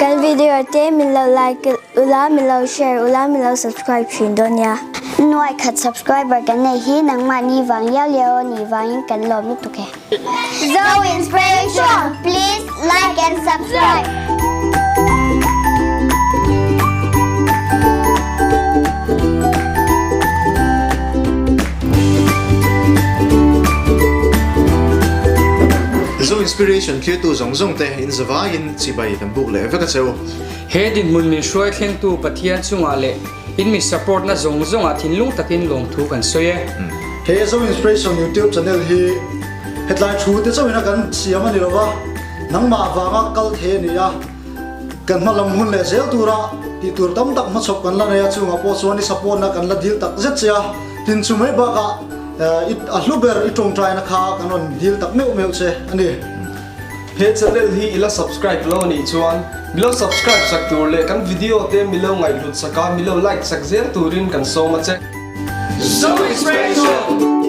Kan video te min lo like ula, min lo share ula, min lo subscribe thin dawn nia. Nuai khat subscriber kan nei hi nangmahni vang liau liau a nih vangin kan lawm lutuk e. Zo Inspiration please like and subscribe. Zo Inspiration thirtu zawng zawng te in zavaiin chibai kan buk leh vek a cheu. He dinhmun min hruai thlengtu Pathian chungah leh in mi support na zawng zawngah thinlung takin lawmthu kan sawi e. He Zo Inspiration YouTube channel hi hetlai thu te chauhin a kan siam a ni lova, nangmah vanga kal thei a ni a, kan hma lam hun leh zel tura tih tur tam tak hmachhawp kan la nei a, chungah pawh chuan i support na kan la dil tak zet che a, tin chu mai bakah i a hlu ber i tawngtaina kha kan rawn dil tak meuh meuh che a ni. He channel hi i la subscribe lo anih chuan milo subscribe sak tur leh kan video te milo ngaihhlut sak a milo like sak zel turin kan sawm a che. Zo Inspiration!